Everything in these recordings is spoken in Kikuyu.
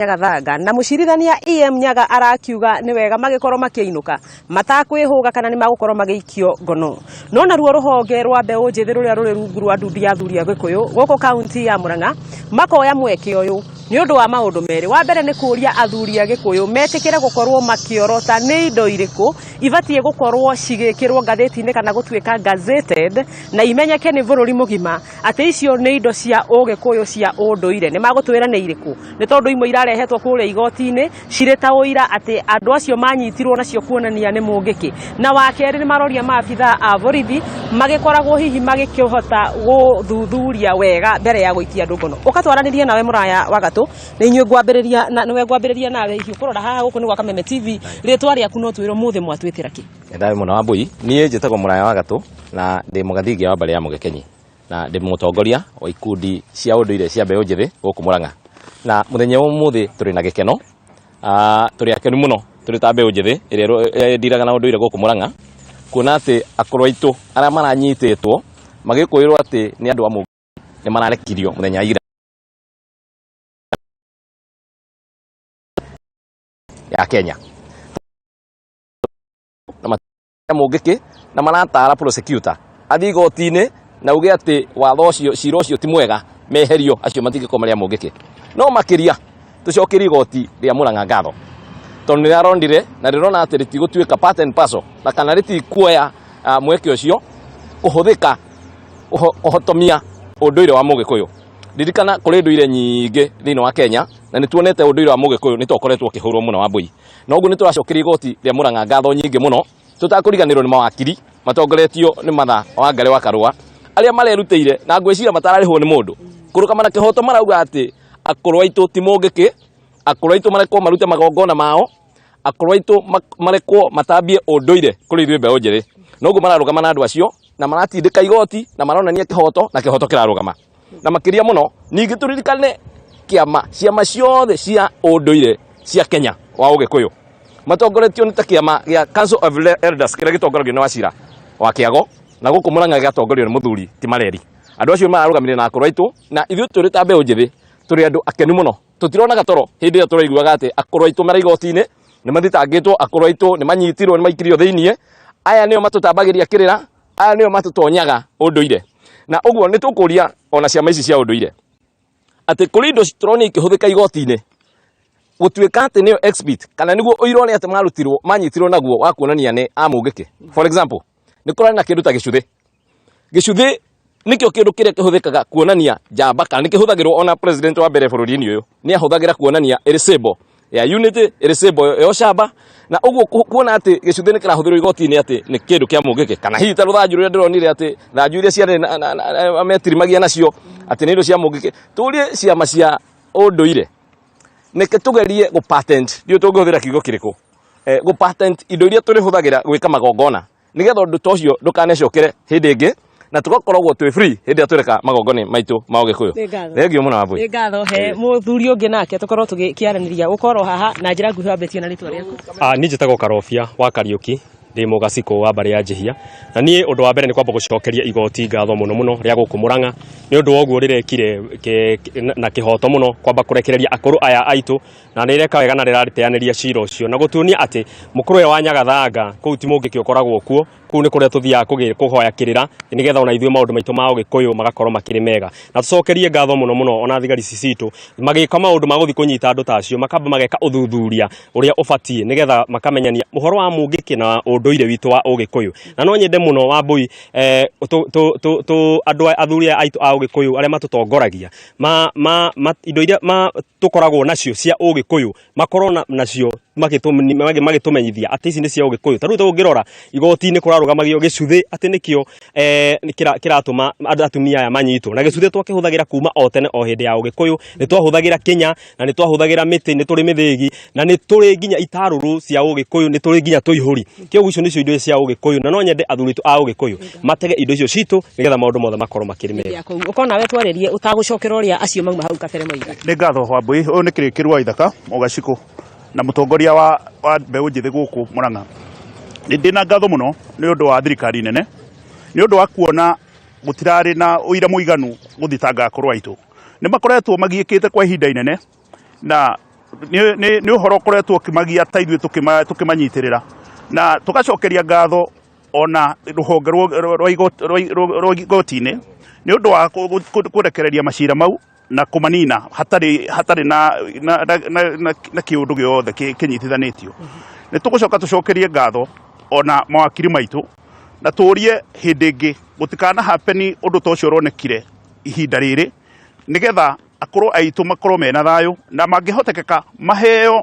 Nyagathanga na mũcirithania EM Nyaga arakiuga nĩ wega magĩkorwo makĩinũka matakwĩhũga kana nĩ magũkorwo magĩikio ngono. No naruo rũhonge rwa mbeũ njĩthĩ rũrĩa rũrĩ rungu rwa ndundu ya athuri a Gĩkũyũ gũkũ kaunti ya Murang'a makoya mweke ũyũ nĩ ũndũ wa maũndũ merĩ. Wa mbere nĩ kũria athuri a Gĩkũyũ metĩkĩre gũkorwo makĩorota nĩ indo irĩkũ ibatiĩ gũkorwo cigĩkĩrwo ngathĩti-inĩ kana gũtuĩka gazetted na imenyeke nĩ bũrũri mũgima atĩ icio nĩ indo cia ũgĩkũyũ cia ũndũire. Nĩ magũtwĩra nĩ irĩkũ? Nĩ tondũ imwe irarehetwo kũrĩa igoti-inĩ cirĩ ta ũira atĩ andũ acio manyitirwo nacio kuonania nĩ mũngĩkĩ. Na wa kerĩ nĩ maroria maabithaa a borithi magĩkoragwo hihi magĩkĩhota gũthuthuria wega mbere ya gũikia andũ ngono. Ũka twaranĩrie nawe mũraya wa gatũ, nĩ inyuĩ ngwambĩrĩria na nĩwe ngwambĩrĩria nawe hihi ũkũrora haha gũkũ nĩ gwa Kameme TV, rĩtwa rĩaku no twĩrwo mũthĩ mwatwĩtĩra kĩ? Nĩ mũno Wambui, niĩ njĩtagwo Mũraya wa Gatũ na ndĩ mũgathingia wa mbarĩ ya Mũgekenyi na ndĩ mũtongoria wa ikundi cia ũndũire cia mbeũ njĩthĩ gũkũ Mũrang'a. Na mũthenya wa ũmũthĩ tũrĩ na gĩkeno, tũrĩ akenu mũno tũrĩ ta mbeũ njĩthĩ ĩrĩa ĩndiraga na ũndũire gũkũ Mũrang'a, kuona atĩ akũrũ aitũ arĩa maranyitĩtwo magĩkũĩrwo atĩ nĩ andũ a Mũngĩkĩ nĩ mararekirio mũthenya wa ira ya Kenya. Na Mũngĩkĩ na maratara prosecutor athiĩ igoti-inĩ na uge atĩ watho ũcio cira ũcio ti mwega meherio acio matingĩkorwo marĩ a Mũngĩkĩ. No makĩria tũcokerie igoti rĩa Mũrang'a ngatho tondũ nĩ rĩarondire na rĩrona atĩ rĩtigũtuĩka part and parcel na kana rĩtikuoya mweke ũcio kũhũthĩka kũhotomia ũndũire wa Mũgĩkũyũ. Ririkana kũrĩ ndũire nyingĩ thĩinĩ wa Kenya na nĩ tuonete ũndũire wa Mũgĩkũyũ nĩ tokoretwo ũkĩhũrwo mũno Wambui. Na ũguo nĩ tũracokeria igoti rĩa Murang'a ngatho nyingĩ mũno tũtakũriganĩrwo nĩ mawakiri matongoretio nĩ Martha Wangari wa Karũa arĩa marerutĩire na ngwĩciria matararĩhwo nĩ mũndũ kũrũgama na kĩhoto marauga atĩ akũrũ aitũ ti mũngĩkĩ, akũrũ aitũ marekwo marute magongona mao, akũrũ aitũ marekwo matambie ũndũire kũrĩ ithuĩ mbeũ njĩthĩ. Na ũguo mararũgama na andũ acio na maratindĩka igoti na maronania kĩhoto na kĩhoto kĩrarũgama. Na makĩria mũno ningĩ tũririkane kĩama ciama ciothe cia ũndũire cia Kenya wa ũgĩkũyũ matongoretio nĩ ta kĩama gĩa Council of Elders kĩrĩa gĩtongoragio nĩ Wachira wa Kĩago na gũkũ Murang'a gĩgatongorio nĩ mũthuri ti Mareri. Andũ acio mararũgamire na akũrũ aitũ na ithuĩ tũrĩ ta mbeũ njĩthĩ tũrĩ andũ akenu mũno tũtironaga toro hĩndĩ ĩrĩa tũraiguaga atĩ akũrũ aitũ marĩ igoti-inĩ nĩ mathitangĩtwo, akũrũ aitũ nĩ manyitirwo, nĩ maikirio thĩiniĩ. Aya nĩo matũtambagĩria kĩrĩra, aya nĩo matũtonyaga ũndũire. Na ũguo nĩ tũkũria ona ciama ici cia ũndũire atĩ kũrĩ indo tũronio ikĩhũthĩka igoti-inĩ gũtuĩka atĩ nĩyo exhibit kana nĩguo ũira ũrĩa atĩ marutirwo manyitirwo naguo wa kuonania nĩ a mũngĩkĩ. For example, nĩ kũrarĩ na kĩndũ ta gĩcuthĩ. Gĩcuthĩ nĩkĩo kĩndũ kĩrĩa kĩhũthĩkaga kuonania njamba kana nĩ kĩhũthagĩrwo ona president wa mbere bũrũri-inĩ ũyũ nĩ ahũthagĩra kuonania ĩrĩ symbol ya unity, ĩrĩ symbol ya ũcamba na ũguo kuona atĩ gĩcuthĩ nĩ kĩrahũthĩrwo igoti-inĩ atĩ nĩ kĩndũ kĩa mũngĩkĩ kana hihi ta rũthanju rũrĩa ndĩronire atĩ thanju iria ciarĩ metirimagia nacio atĩ nĩ indo cia mũngĩkĩ. Tũrie ciama cia ũndũire nĩkĩ tũgerie gũ patent, ndiũĩ tũngĩhũthĩra kiugo kĩrĩkũ, gũ patent indo iria tũrĩhũthagĩra gwĩka magongona nĩgetha ũndũ ta ũcio ndũkanecokere hĩndĩ ĩngĩ na tũgakoragwo twĩ free hĩndĩ ĩrĩa tũreka magongona maitũ ma ũgĩkũyũ. Nĩ ngatho. Thengiũ mũno Wambui. Nĩ ngatho he mũthuri ũngĩ nake tũkorwo tũgĩkĩaranĩria gũkorwo haha na njĩra nguhĩ wambĩtie na rĩtwa rĩaku. Niĩ njĩtagwo Karobia wa Kariũki ndĩ mũgacikũ wa mbarĩ ya Njihia na niĩ ũndũ wa mbere nĩ kwamba gũcokeria igoti ngatho mũno mũno rĩa gũkũ Mũrang'a nĩ ũndũ wa ũguo rĩrekire na kĩhoto mũno kwamba kũrekereria akũrũ aya aitũ na nĩ reka wega na rĩrateanĩria cira ũcio na gũtuonia atĩ mũkũrũ ũyũ wa Nyagathanga kũu ti mũngĩkĩ ũkoragwo kuo kũu nĩ kũrĩa tũthiaga kũhoya kĩrĩra nĩgetha ona ithuĩ maũndũ maitũ ma ũgĩkũyũ magakorwo makĩrĩ mega na tũcokerie ngatho mũno mũno ona thigari ici citũ magĩka maũndũ ma gũthiĩ kũnyita andũ ta acio makamba mageka ũthuthuria ũrĩa ũbatiĩ nĩgetha makamenyania ũhoro wa mũngĩkĩ na ũndũire witũ wa ũgĩkũyũ na no nyende mũno Wambũi andũ athuri aya aitũ a ũgĩkũyũ arĩa matũtongoragia ma, ma, ma, indo iria ma, tũkoragwo nacio cia ũgĩkũyũ makorwo nacio magĩtũmenyithia atĩ ici nĩ cia ũgĩkũyũ. Ta rĩu ũngĩrora igoti-inĩ kũrarũgamagio gĩcuthĩ atĩ nĩkĩo kĩratũma atumia aya manyitwo. Na gĩcuthĩ twakĩhũthagĩra kuma o tene o hĩndĩ ya ũgĩkũyũ, nĩ twahũthagĩra kĩnya na nĩ twahũthagĩra mĩtĩ, nĩ tũrĩ mĩthĩgi na nĩ tũrĩ nginya itarũrũ cia ũgĩkũyũ, nĩ tũrĩ nginya tũihũri. Kĩoguo icio nĩcio indo cia ũgĩkũyũ na no nyende athuri aitũ a ũgĩkũyũ matege indo icio citũ nĩgetha maũndũ mothe makorwo makĩrĩ mega. Ũkorwo nawe twarĩrie ũtagũcokera ũrĩa acio mauma hau kabere moiga. Nĩ ngatho Wambui, ũyũ nĩ Kĩrĩkĩru wa Ithaka Mũgacikũ na mũtongoria wa, wa mbeũ njĩthĩ gũkũ Murang'a. Nĩ ndĩna ngatho mũno nĩ ũndũ wa thirikari nene nĩ ũndũ wa kuona gũtirarĩ na ũira mũiganu gũthitanga akũrũ aitũ. Nĩ makoretwo magiĩkĩte kwa ihinda inene na Nĩ ũhoro ũkoretwo ũkĩmagia ta ithuĩ tũkĩmanyitĩrĩra na tũgacokeria ngatho ona rũhonge rwa igoti-inĩ nĩ ũndũ wa kũrekereria macira mau na kũmanina hatarĩ na kĩũndũ gĩothe kĩnyitithanĩtio. Nĩ tũgũcoka tũcokerie ngatho ona mawakiri maitũ na tũrie hĩndĩ ĩngĩ gũtikana happen ũndũ ta ũcio ũronekire ihinda rĩrĩ, nĩgetha akũrũ aitũ makorwo mena thayũ na mangĩhotekeka maheo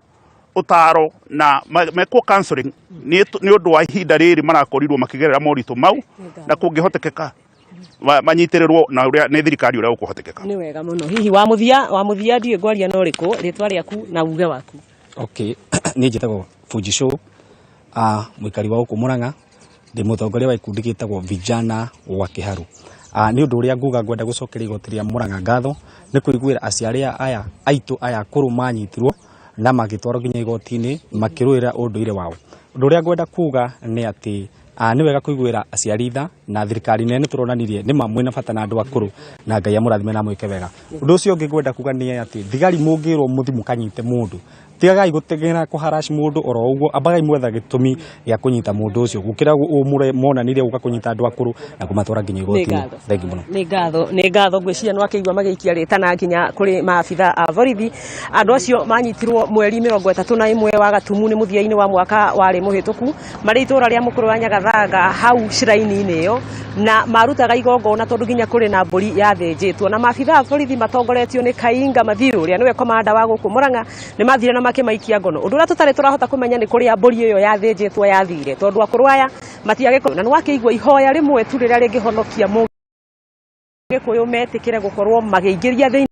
ũtaro na mekwo counseling nĩ ũndũ wa ihinda rĩrĩ marakorirwo makĩgerera moritũ mau, na kũngĩhotekeka manyitĩrĩrwo na ũrĩa nĩ thirikari ũrĩa ũkũhotekeka. Nĩ wega mũno. Hihi wa mũthia ndiũĩ ngwaria na ũrĩkũ, rĩtwa rĩaku na uge waku. Okay, niĩ njĩtagwo Fuji Show, mũikari wa gũkũ Murang'a, ndĩ mũtongoria wa gĩkundi gĩtagwo Vijana wa Kĩharu. Nĩ ũndũ ũrĩa nguga ngwenda gũcokeria igoti rĩa Murang'a ngatho nĩ kũiguĩra aciari aya aitũ aya akũrũ manyitirwo na magĩtwarwo nginya igoti-inĩ makĩrũĩra ũndũire wao. Ũndũ ũrĩa ngwenda kuga nĩ atĩ nĩ wega kũiguĩra aciari tha na thirikari nene nĩ tũronanirie nĩ ma mwĩna bata na andũ akũrũ na Ngai amũrathime na amwĩke wega. Ũndũ ũcio ũngĩ ngwenda kuga nĩ atĩ thigari mũngĩrwo mũthiĩ mũkanyite mũndũ, tigagai gũteng'era kũharass mũndũ oro ũguo, ambagai mwetha gĩtũmi gĩa kũnyita mũndũ ũcio gũkĩra monanirie gũka kũnyita andũ akũrũ na kũmatwara nginya igoti-inĩ. Thank you mũno. Nĩ ngatho, nĩ ngatho. Ngwĩciria nĩ wakĩigua magĩikia rĩtana nginya kũrĩ maabitha a borithi. Andũ acio manyitirwo mweri 31 wa Gatumu, nĩ mũthia-inĩ wa mwaka warĩ mũhĩtũku, marĩ itũra rĩa Mũkũrũ wa Nyagathanga hau shrine-inĩ ĩyo, na marutaga igongona tondũ nginya kũrĩ na mbũri yathĩnjĩtwo. Na maabitha a borithi matongoretio nĩ Kainga Mathiũ ũrĩa nĩwe komanda wa gũkũ Murang'a nĩ mathire na makĩmaikia ngono. Ũndũ ũrĩa tũtarĩ tũrahota kũmenya nĩ kũrĩa mbũri ĩyo yathĩnjĩtwo yathire, tondũ akũrũ aya matiagĩkũyũ. Na nĩ wakĩigua ihoya rĩmwe tu rĩrĩa rĩngĩhonokia Mũgĩkũyũ metĩkĩre gũkorwo magĩingĩria thĩinĩ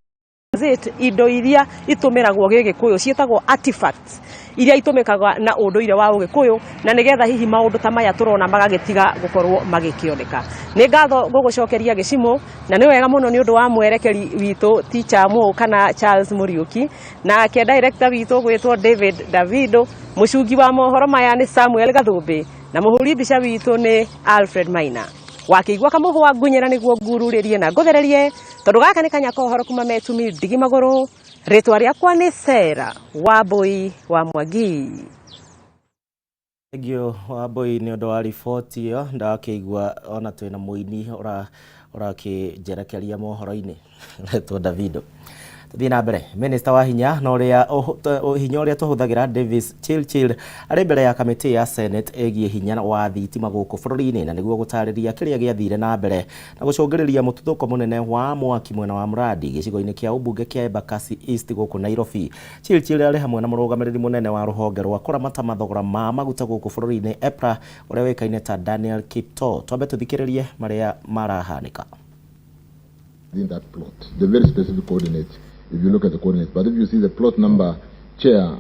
indo iria itũmĩragwo gĩgĩkũyũ ciĩtagwo artifacts iria itũmĩkaga na ũndũire wa ũgĩkũyũ, na nĩgetha hihi maũndũ ta maya tũrona magagĩtiga gũkorwo magĩkĩoneka. Nĩ ngatho ngũgũcokeria gĩcimo, na nĩ wega mũno nĩ ũndũ wa mwerekeri witũ Teacher Mo kana Charles Mũriũki, nake director witũ gwĩtwo David Davido, mũcungi wa mohoro maya nĩ Samuel Gathũmbĩ, na mũhũri mbica witũ nĩ Alfred Maina. Wakĩigua kamũhwa ngunyĩra nĩguo ngururĩrie na ngũthererie, tondũ gaka nĩ kanya ka ũhoro kuma Metumi ndigi magũrũ. Rĩtwa rĩakwa nĩ Sarah Wambui wa Mwangi. Thank you Wambui nĩ ũndũ wa riboti ĩyo. Ndakĩigua ona twĩna mũini ũrakĩnjerekeria mohoro-inĩ retwo Davido. Tuthiĩ na mbere. Minista wa hinya na ũrĩa hinya ũrĩa tũhũthagĩra Davis Chirchir arĩ mbere ya kamĩtĩ ya Senate ĩgiĩ hinya wa thitima gũkũ bũrũri-inĩ, na nĩguo gũtarĩria kĩrĩa gĩathire na mbere na gũcũngĩrĩria mũtuthũko mũnene wa mwaki mwena wa Mradi gĩcigo-inĩ kĩa ũmbunge kĩa Embakasi East gũkũ Nairobi. Chirchir arĩ hamwe na mũrũgamĩrĩri mũnene wa rũhonge rwa kũramata mathogora ma maguta gũkũ bũrũri-inĩ EPRA ũrĩa ũĩkaine ta Daniel Kiptoo. Twambe tũthikĩrĩrie marĩa marahanĩka. In that plot, the very specific coordinates, if you look at the coordinates. But if you see the plot number, Chair,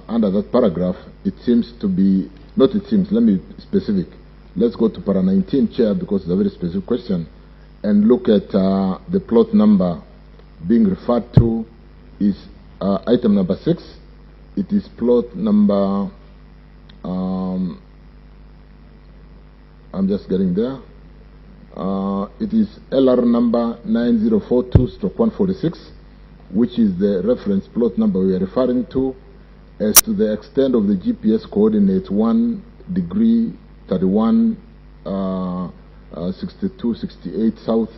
under that paragraph, it seems to be, not it seems, let me be specific. Let's go to para 19, Chair, because it's a very specific question, and look at the plot number being referred to is item number 6. It is plot number, I'm just getting there. It is LR number 9042/146, which is the reference plot number we are referring to as to the extent of the GPS coordinates 1 degree 31, 62, 68 south,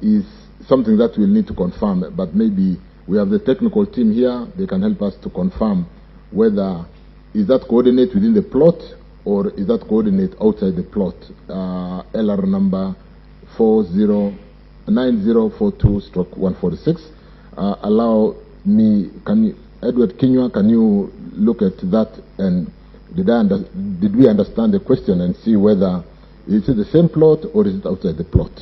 is something that we'll need to confirm, but maybe we have the technical team here, they can help us to confirm whether is that coordinate within the plot or is that coordinate outside the plot, LR number 409042/146. Allow me, can you, Edward Kinyua, can you look at that, and did we understand the question and see whether is it the same plot or is it outside the plot?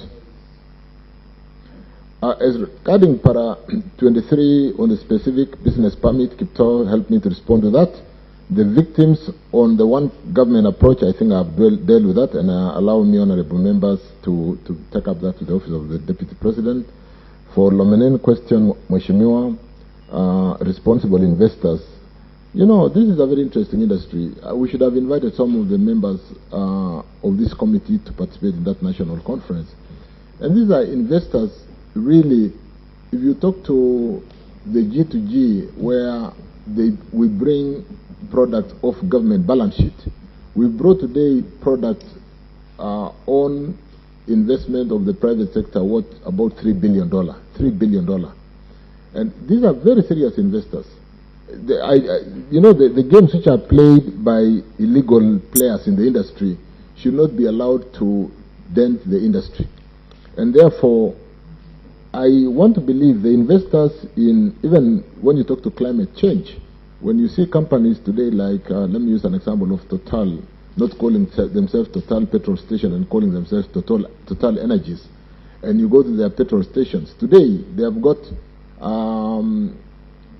As regarding para 23 on the specific business permit, Kiptoo helped me to respond to that. The victims on the one government approach, I think I've dealt with that, and allow me, honorable members, to take up that to the office of the Deputy President. For Lomenen question, Mheshimiwa, responsible investors. You know, this is a very interesting industry. We should have invited some of the members of this committee to participate in that national conference. And these are investors, really, if you talk to the G2G, where we bring products off government balance sheet. We brought today products on investment of the private sector worth about $3 billion. $3 billion. And these are very serious investors. The games which are played by illegal players in the industry should not be allowed to dent the industry. And therefore, I want to believe the investors in, even when you talk to climate change, when you see companies today like, let me use an example of Total, not calling themselves Total Petrol Station and calling themselves Total Energies, and you go to their petrol stations. Today, they have got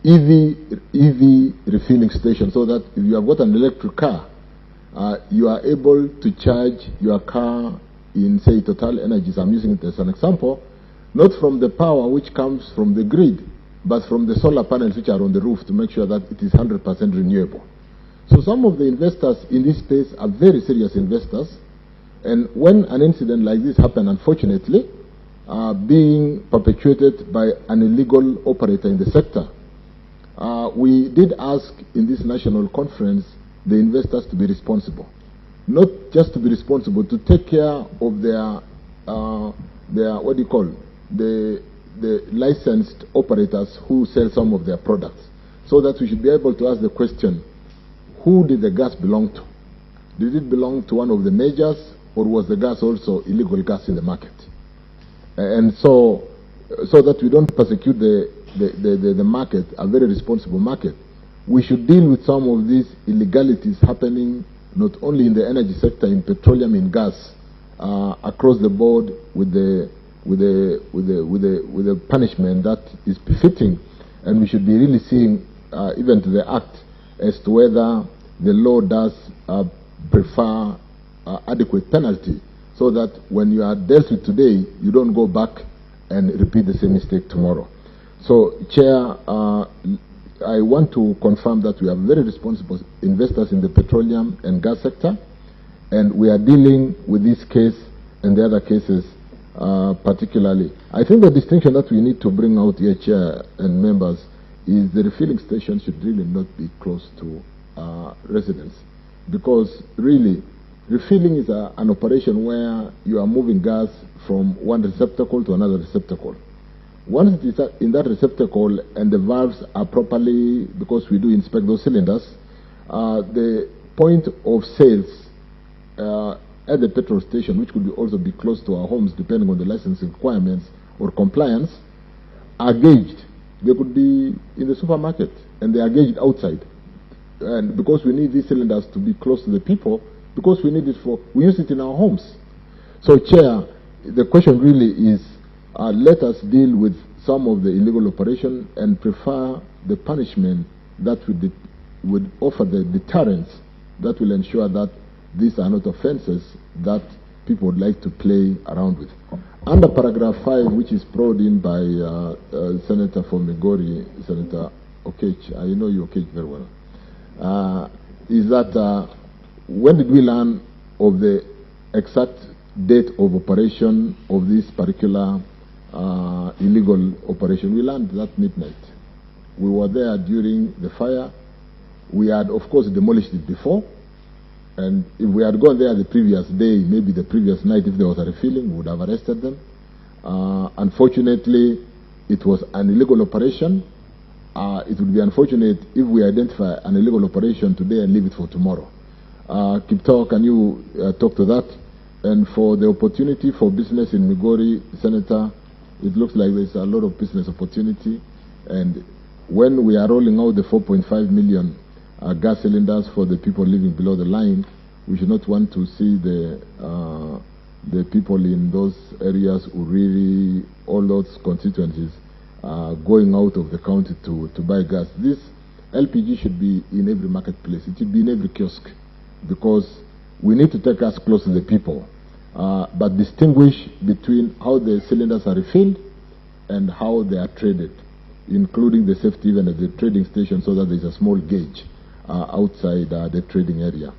EV refilling station, so that if you have got an electric car, you are able to charge your car in, say, Total Energies. I'm using it as an example, not from the power which comes from the grid, but from the solar panels which are on the roof to make sure that it is 100% renewable. So some of the investors in this space are very serious investors, and when an incident like this happens, unfortunately, being perpetuated by an illegal operator in the sector, we did ask in this national conference the investors to be responsible. Not just to be responsible, to take care of their what do you call, the licensed operators who sell some of their products, so that we should be able to ask the question, who did the gas belong to? Did it belong to one of the majors, or was the gas also illegal gas in the market? And so that we don't persecute the market, a very responsible market, we should deal with some of these illegalities happening not only in the energy sector, in petroleum, in gas, across the board with the punishment that is befitting. And we should be really seeing even to the act as to whether the law does prefer adequate penalty, so that when you are dealt with today, you don't go back and repeat the same mistake tomorrow. So, Chair, I want to confirm that we are very responsible investors in the petroleum and gas sector, and we are dealing with this case and the other cases particularly. I think the distinction that we need to bring out here, Chair and members, is the refilling station should really not be close to residents, because really refilling is an operation where you are moving gas from one receptacle to another receptacle. Once it is in that receptacle and the valves are properly, because we do inspect those cylinders, the point of sales at the petrol station, which could also be close to our homes depending on the licensing requirements or compliance, are gauged. They could be in the supermarket and they are gauged outside. And because we need these cylinders to be close to the people, because we need it for, we use it in our homes. So, Chair, the question really is, let us deal with some of the illegal operation and prefer the punishment that would offer the deterrence that will ensure that these are not offenses that people would like to play around with. Under paragraph 5, which is brought in by Senator for Migori, Senator Okech, I know you Okech very well, is that when did we learn of the exact date of operation of this particular illegal operation? We learned that midnight. We were there during the fire. We had, of course, demolished it before. And if we had gone there the previous day, maybe the previous night, if there was a refilling, we would have arrested them. Unfortunately, it was an illegal operation. It would be unfortunate if we identify an illegal operation today and leave it for tomorrow. Kiptoo, can you talk to that? And for the opportunity for business in Migori, Senator, it looks like there's a lot of business opportunity. And when we are rolling out the 4.5 million gas cylinders for the people living below the line, we should not want to see the people in those areas who really, all those constituencies, going out of the county to buy gas. This LPG should be in every marketplace. It should be in every kiosk, because we need to take us close to the people, but distinguish between how the cylinders are refilled and how they are traded, including the safety even at the trading station, so that there's a small gauge outside the trading area.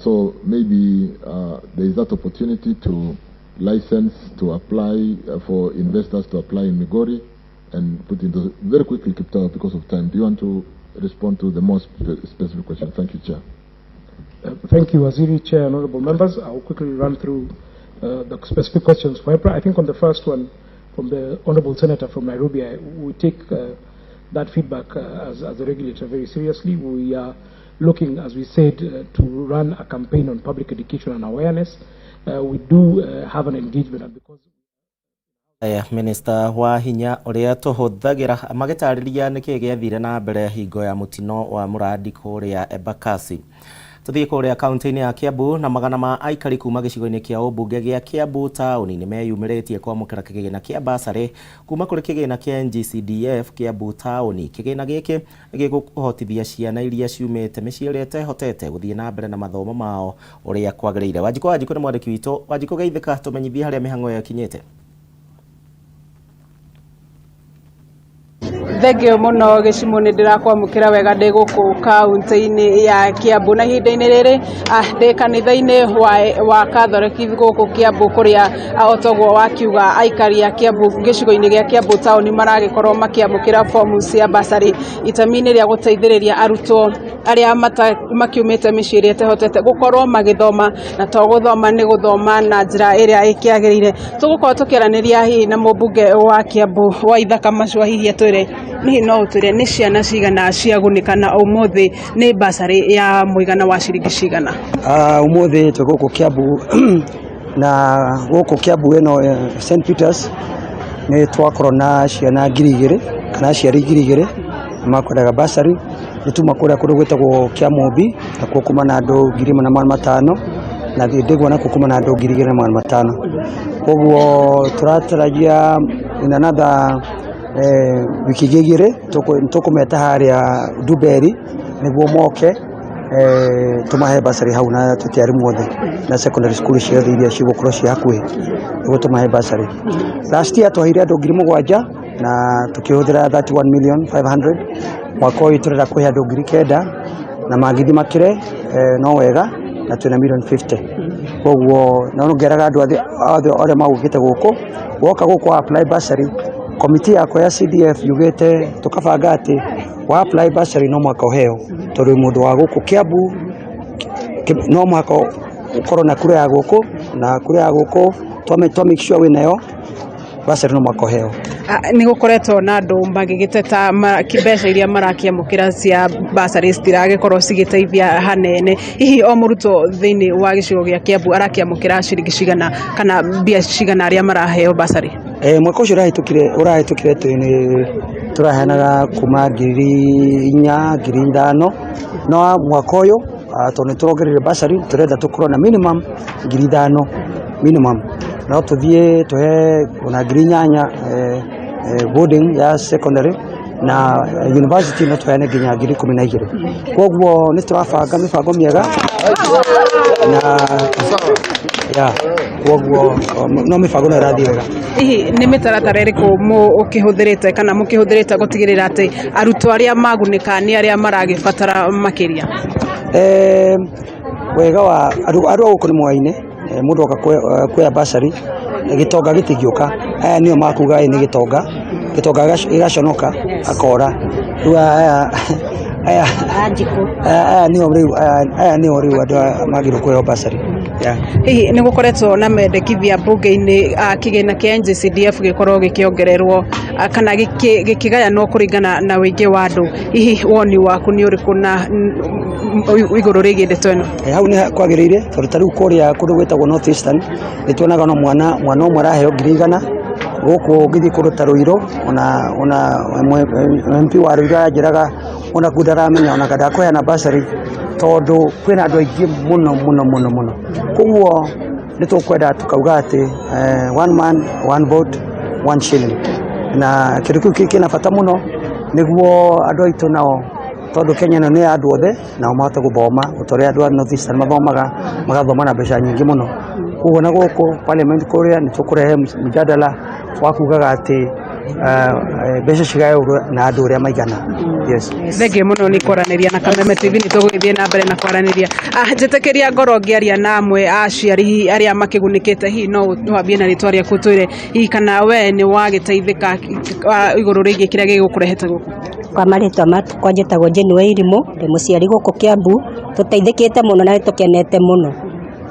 So maybe there is that opportunity to license, to apply, for investors to apply in Migori, and put into very quickly, Kiptoo, because of time. Do you want to respond to the more specific question? Thank you, Chair. Thank you, Waziri, Chair, and honorable members. I'll quickly run through the specific questions for HEPRA. I think on the first one, from the honorable senator from Nairobi, we take that feedback as a regulator very seriously. We are looking, as we said, to run a campaign on public education and awareness. We do have an engagement, and because Aya, Minista wa hinya ũrĩa tũhũthagĩra magĩtarĩria nĩkĩĩ gĩathire na mbere hingo ya mũtino wa mũrandi kũrĩa Embakasi. Tũthiĩ kũrĩa kaunti-inĩ ya Kiambu na magana ma aikari kuma gĩcigo-inĩ kĩa ũmbunge gĩa Kiambu taũni nĩ meyumĩrĩtie kwamũkĩra kĩgĩna kĩa basarĩ kuma kũrĩ kĩgĩna kĩa NGCDF Kiambu taũni. Kĩgĩna gĩkĩ nĩ gĩkũhotithia ciana iria ciumĩte mĩciĩ ĩrĩa ĩtehotete gũthiĩ na mbere na mathomo mao ũrĩa kwagĩrĩire. Wanjikũ Wanjikũ nĩ mwandĩki witũ. Wanjikũ, geithĩka, tũmenyithie harĩa mĩhang'o ĩyo ĩkinyĩte. Thengio mũno Gĩcimũ, nĩ ndĩrakwamũkĩra wega ndĩ gũkũ kaunti-inĩ ya Kiambu, na ihinda-inĩ rĩrĩ ndĩ kanitha-inĩ wa Katholeki gũkũ Kiambu, kũrĩa o toguo wakiuga aikari a Kiambu gĩcigo-inĩ gĩa Kiambu taũni maragĩkorwo makĩamũkĩra fomu cia basarĩ itemi-inĩ rĩa gũteithĩrĩria arutwo arĩa makiumĩte mĩciĩ ĩrĩa ĩtehotete gũkorwo magĩthoma, na to gũthoma, nĩ gũthoma na njĩra ĩrĩa ĩkĩagĩrĩire. Tũgũkorwo tũkĩaranĩria hihi na mũmbunge wa Kiambu wa Ithaka Macua, hihi atwĩre, hihi no ũtwĩre nĩ ciana cigana ciagunĩka na ũmũthĩ nĩ basarĩ ya mũigana wa ciringi cigana? Umuthi twĩ gũkũ Kiambu, na gũkũ Kiambu ĩno St Peters nĩ twakorwo na ciana 2000 kana aciari 2000 makwendaga basarĩ. Nĩ tuma kũrĩa kũndũ gwĩtagwo Kĩamũmbi, nakuo kuma na andũ 1500, na Ndĩgwa nakuo kuma na andũ 2500. Koguo tũratarajia in another wiki ingĩ 2 tũkũmeta harĩa Ndumberi nĩguo moke tũmahe basarĩ hau, na tũte arimũ othe na secondary school ciothe iria cigũkorwo ciĩ hakuhĩ nĩguo tũmahe basarĩ. Last year twaheire andũ 7000 na tũkĩhũthĩra 31 million 500. Mwaka ũyũ tũrenda kũhe andũ 9000 na mangĩthiĩ makĩre no wega, na twĩna million 50. Koguo no ngeraga andũ othe arĩa magũkĩte gũkũ, woka gũkũ wa apply bursary, komiti yakwa ya CDF yugĩte tũkabanga atĩ wa apply bursary no mũhaka ũheo, tondũ wĩ mũndũ wa gũkũ Kiambu, no mũhaka ũkorwo na kura ya gũkũ, na kura ya gũkũ twa make sure wĩnayo, bursary no mũhaka ũheo. Nĩ gũkoretwo na andũ magĩgĩteta mbeca iria marakĩamũkĩra cia basarĩ citiragĩkorwo cigĩteithia hanene. Hihi o mũrutwo thĩinĩ wa gĩcigo gĩa Kiambu arakĩamũkĩra ciringi cigana kana mbia cigana arĩa maraheo basarĩ? Mwaka ũcio ũrahĩtũkire nĩ tũraheanaga kuma 4000, 5000, no mwaka ũyũ tondũ nĩ tũrongereire basarĩ, tũrenda tũkorwo na minimum 5000 minimum, no tũthiĩ tũhe ona 8000 boarding ya secondary, na university no tũheane nginya 12,000. Koguo nĩ tũrabanga mĩbango mĩega na ya koguo no mĩbango no ĩrathiĩ wega. Hihi nĩ mĩtaratara ĩrĩkũ ũkĩhũthĩrĩte kana mũkĩhũthĩrĩte gũtigĩrĩra atĩ arutwo arĩa magunĩka nĩ arĩa maragĩbatara makĩria? Wega wa andũ a gũkũ nĩ moaine, mũndũ oka kuoya basarĩ, gĩtonga gĩtingĩũka, aya nĩo makuga ĩ nĩ gĩtonga, gĩtonga gĩgaconoka akora. Rĩu aya nĩo rĩu, aya nĩo rĩu andũ magĩrĩirwo kũheo basarĩ. Hihi nĩ gũkoretwo na mendekithia mbunge-inĩ kĩgĩna kĩa NGCDF gĩkorwo gĩkĩongererwo kana gĩkĩgayanwo kũringana na ũingĩ wa andũ? Hihi woni waku nĩ ũrĩkũ na igũrũ rĩgiĩ ndeto ĩno? Hau nĩ kwagĩrĩire, tondũ ta rĩu kũrĩa kũndũ gwĩtagwo North Eastern nĩ tuonaga no mwana ũmwe araheo 100,000. Gũkũ ũngĩthiĩ kũndũ ta Ruiru, ona MP wa Ruiru aranjĩraga ona kuo ndaramenya ona kana ndakũheana basarĩ, tondũ kwĩna andũ aingĩ mũno mũno mũno mũno. Koguo nĩ tũkwenda tukauga atĩ one man, one vote, one shilling, na kĩndũ kĩu kĩna bata mũno nĩguo andũ aitũ nao, tondũ Kenya ĩno nĩ ya andũ othe, nao mahote gũthoma ta ũrĩa andũ a North Eastern mathomaga, magathoma na mbeca nyingĩ mũno. Koguo na gũkũ parliament kũrĩa nĩ tũkũrehe mjadala wa kugaga atĩ Mbeca cigayagwo na andũ ũrĩa maigana, yes. Thengiũ mũno nĩ kwaranĩria na Kameme TV. Nĩ tũgũgĩthiĩ na mbere na kwaranĩria. Njĩtĩkĩria ngorwo ngĩaria na amwe a aciari hihi arĩa makĩgunĩkĩte. Hihi no wambie na rĩtwa rĩaku, twĩre hihi kana we nĩ wagĩteithĩka igũrũ rĩgiĩ kĩrĩa gĩgũkũrehete gũkũ? Kwa marĩtwa makwa njĩtagwo Jane Wairimu, ndĩ mũciari gũkũ Kiambu. Tũteithĩkĩte mũno na nĩ tũkenete mũno.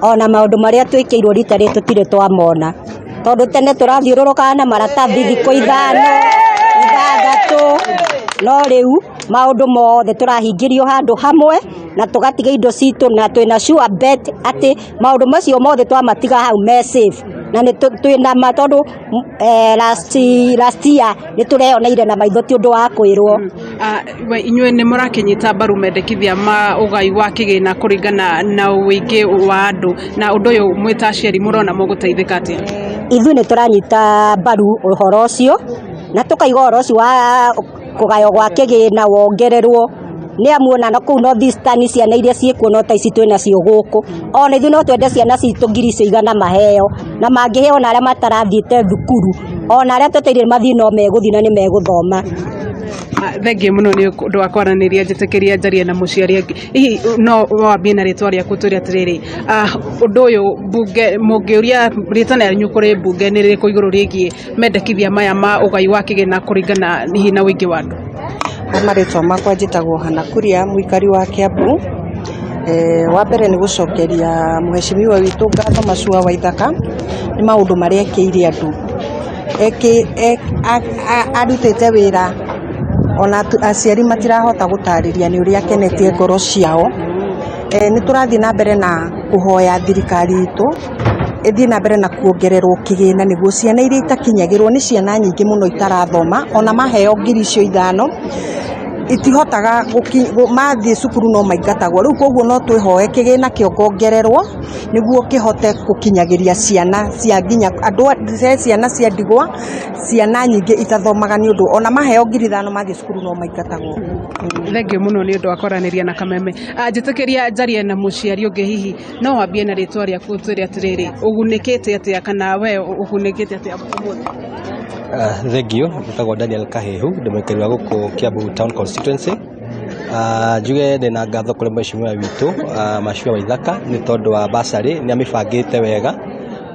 Ona maũndũ marĩa twĩkĩirwo rita rĩrĩ tũtirĩ twamona, tondũ tene tũrathiũrũrũkaga na maratathi thikũ 5, 6, no rĩu maũndũ mothe tũrahingĩrio handũ hamwe na tũgatiga indo citũ, na twĩna sure bet atĩ maũndũ macio mothe twamatiga hau me safe, na nĩ twĩna ma tondũ last year nĩ tũreyoneire na maitho, ti ũndũ wa kwĩrwo. We inyuĩ nĩ mũrakĩnyita mbaru mendekithia ma ũgai wa kĩgĩna kũringana na ũingĩ wa andũ, na ũndũ ũyũ mwĩ ta aciari mũrona mũgũteithĩka atĩa? Ithuĩ nĩ tũranyita mbaru ũhoro ũcio na tũkaiga ũhoro ũcio wa kũgaywo gwa kĩgĩna wongererwo, nĩ amu ona na kũu North Eastern ciana iria ciĩkuo no ta ici twĩnacio gũkũ. Ona ithuĩ no twende ciana citũ 100,000 maheo, na mangĩheo ona arĩa matarathiĩte thukuru, ona arĩa twetereire mathiĩ no megũthiĩ na nĩ megũthoma. Thengiũ mũno nĩ ũndũ wa kwaranĩria. Njĩtĩkĩria njarie na mũciari angĩ. Hihi no wambie na rĩtwa rĩaku, twĩre atĩrĩrĩ, ũndũ ũyũ mbunge mũngĩũria rĩtana rĩanyu kũrĩ mbunge nĩ rĩrĩkũ igũrũ rĩgiĩ mendekithia maya ma ũgai wa kĩgĩna kũringana hihi na ũingĩ wa andũ? Kwa marĩtwa makwa njĩtagwo Hana Kuria, mũikari wa Kiambu. Wa mbere nĩ gũcokeria mũheshimiwa witũ ngatho Macua Waithaka nĩ maũndũ marĩa ekĩire andũ. Arutĩte wĩra ona aciari matirahota gũtarĩria nĩ ũrĩa akenetie ngoro ciao. Nĩ tũrathiĩ na mbere na kũhoya thirikari itũ ĩthiĩ na mbere na kuongererwo kĩgĩna nĩguo ciana iria itakinyagĩrwo nĩ ciana nyingĩ mũno itarathoma, ona maheo 5,000 itihotaga, mathiĩ cukuru no maingatagwo. Rĩu koguo no twĩhoe kĩgĩna kĩongongererwo nĩguo kĩhote gũkinyagĩria ciana cia nginya andũ, he ciana cia ndigwa, ciana nyingĩ itathomaga nĩ ũndũ ona maheo 5,000 mathiĩ cukuru no maingatagwo. Thengiũ mũno nĩ ũndũ wa kwaranĩria na Kameme. Njĩtĩkĩria njarie na mũciari ũngĩ. Hihi no wambie na rĩtwa rĩaku, twĩre atĩrĩrĩ, ũgunĩkĩte atĩa, kana we ũgunĩkĩte atĩa ũmũthĩ? Thengiũ, njĩtagwo Daniel Kahehu, ndĩ mũikari wa gũkũ Kiambu Town Constituency. Njuge ndĩna ngatho kũrĩ mheshimiwa witũ Machua Waithaka nĩ tondũ wa bursary, nĩ amĩbangĩte wega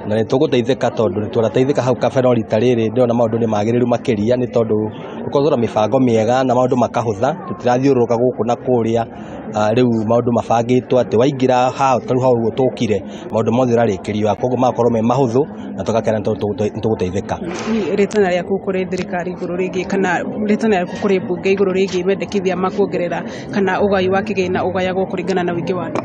na nĩ tũgũteithĩka tondũ nĩ tũrateithĩka hau kabere, no rita rĩrĩ ndĩrona maũndũ nĩ magĩrĩru makĩria nĩ tondũ gũkoragwo na mĩbango mĩega na maũndũ makahũtha, tũtirathiũrũrũka gũkũ na kũrĩa. Rĩu maũndũ mabangĩtwo atĩ waingĩra haha, ta rĩu hau ũguo tũkire, maũndũ mothe ũrarĩkĩrio, koguo magakorwo me mahũthũ na tũgakena nĩ tondũ nĩ tũgũteithĩka. Rĩtana rĩaku kũrĩ thirikari igũrũ rĩgiĩ, kana rĩtana rĩaku kũrĩ mbunge igũrũ rĩgiĩ mendekithia ma kuongerera kana ũgai wa kĩgĩna ũgayagwo kũringana na ũingĩ wa andũ?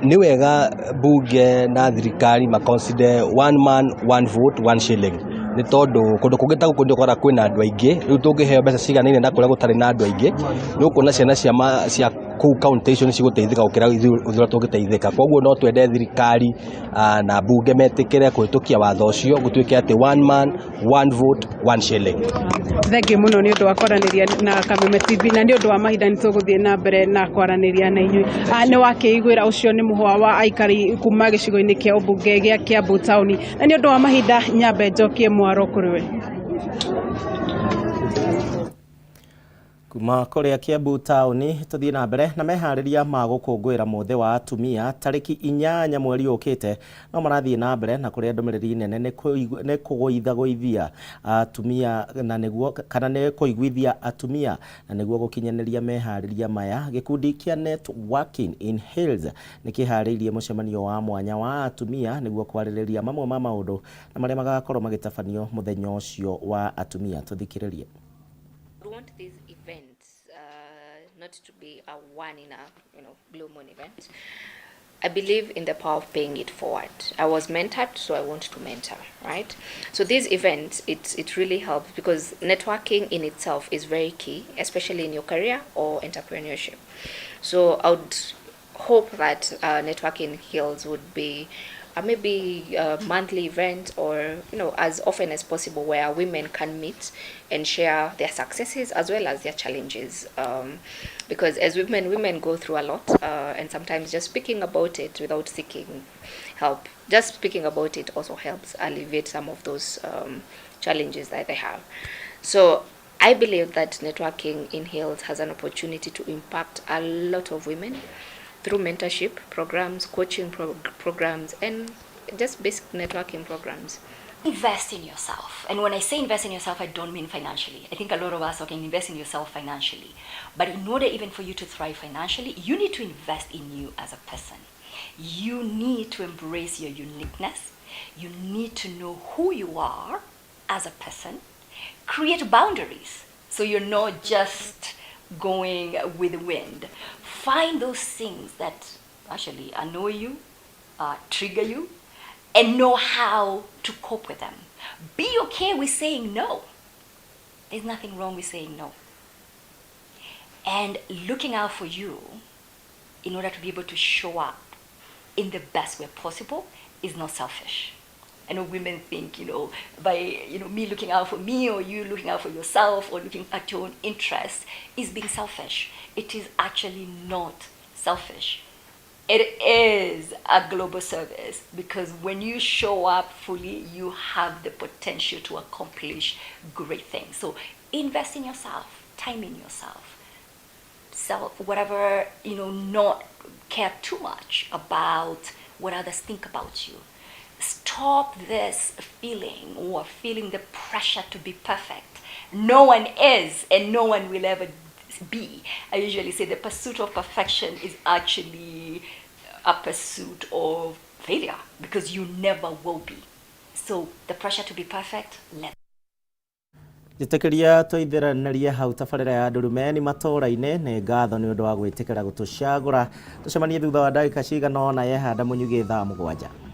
Nĩ wega mbunge na thirikari ma consider one man one vote one shilling, nĩ tondũ kũndũ kũngĩ ta gũkũ nĩ ũkoraga kwĩna andũ aingĩ. Rĩu tũngĩheo mbeca ciganaine na kũrĩa gũtarĩ na andũ aingĩ, nĩ ũkuona ciana cia kũu kaũntĩ icio nĩ cigũteithĩka gũkĩra ithuĩ ũrĩa tũngĩteithĩka. Koguo no twende thirikari na mbunge metĩkĩre kũhĩtũkia watho ũcio, gũtuĩke atĩ one man one vote one shilling. Thengiũ mũno nĩ ũndũ wa kwaranĩria na Kameme TV, na nĩ ũndũ wa mahinda nĩ tũgũthiĩ na mbere na kwaranĩria na inyuĩ. Nĩ wakĩiguĩra, ũcio nĩ mũhwa wa aikari kuma gĩcigo-inĩ kĩa ũmbunge gĩa Kiambu taũni, na nĩ ũndũ wa mahinda nyambe njokie mwaro kũrĩ we. Kuma kũrĩa Kiambu taũni tũthiĩ na mbere na meharĩria ma gũkũngũĩra mũthĩ wa atumia tarĩki 8 mweri ũkĩte no marathiĩ na mbere, na kũrĩa ndũmĩrĩri nene nĩ kũgũithagũithia atumia na nĩguo kana nĩ kũiguithia atumia, na nĩguo gũkinyanĩria meharĩria maya, gĩkundi kĩa Networking in Hills nĩ kĩharĩirie mũcemanio wa mwanya wa atumia nĩguo kwarĩrĩria mamwe ma maũndũ na marĩa magakorwo magĩtabanio mũthenya ũcio wa atumia. Tũthikĩrĩrie. We want these events not to be a one in a blue moon event. I believe in the power of paying it forward. I was mentored, so I want to mentor, right? So these events, it really helps because networking in itself is very key, especially in your career or entrepreneurship. So I would hope that Networking Hills would be maybe a monthly event or as often as possible where women can meet and share their successes as well as their challenges, because as women, women go through a lot, and sometimes just speaking about it without seeking help, just speaking about it also helps alleviate some of those challenges that they have. So I believe that networking in health has an opportunity to impact a lot of women through mentorship programs, coaching programs, and just basic networking programs. Invest in yourself. And when I say invest in yourself, I don't mean financially. I think a lot of us are invest in yourself financially. But in order even for you to thrive financially, you need to invest in you as a person. You need to embrace your uniqueness. You need to know who you are as a person. Create boundaries so you're not just going with the wind. Find those things that actually annoy you, trigger you, and know how to cope with them. Be okay with saying no. There's nothing wrong with saying no. And looking out for you in order to be able to show up in the best way possible is not selfish. I know women think, by me looking out for me or you looking out for yourself or looking at your own interests is being selfish. It is actually not selfish. It is a global service, because when you show up fully, you have the potential to accomplish great things. So invest in yourself, time in yourself, self, whatever, not care too much about what others think about you. Stop this feeling or feeling the pressure to be perfect. No one is, and no one will ever be. I usually say the pursuit of perfection is actually a pursuit of failure, because you never will be. So the pressure to be perfect, let Njĩtĩkĩria tũithĩranĩrie hau tabarĩra ya ndurumeni matũũra-inĩ. Nĩ ngatho nĩ ũndũ wa gwĩtĩkĩra gũtũcagũra. Tũcemanie thutha wa ndagĩka cigana ũna. Yehanda Mũnyugĩ, thaa 7.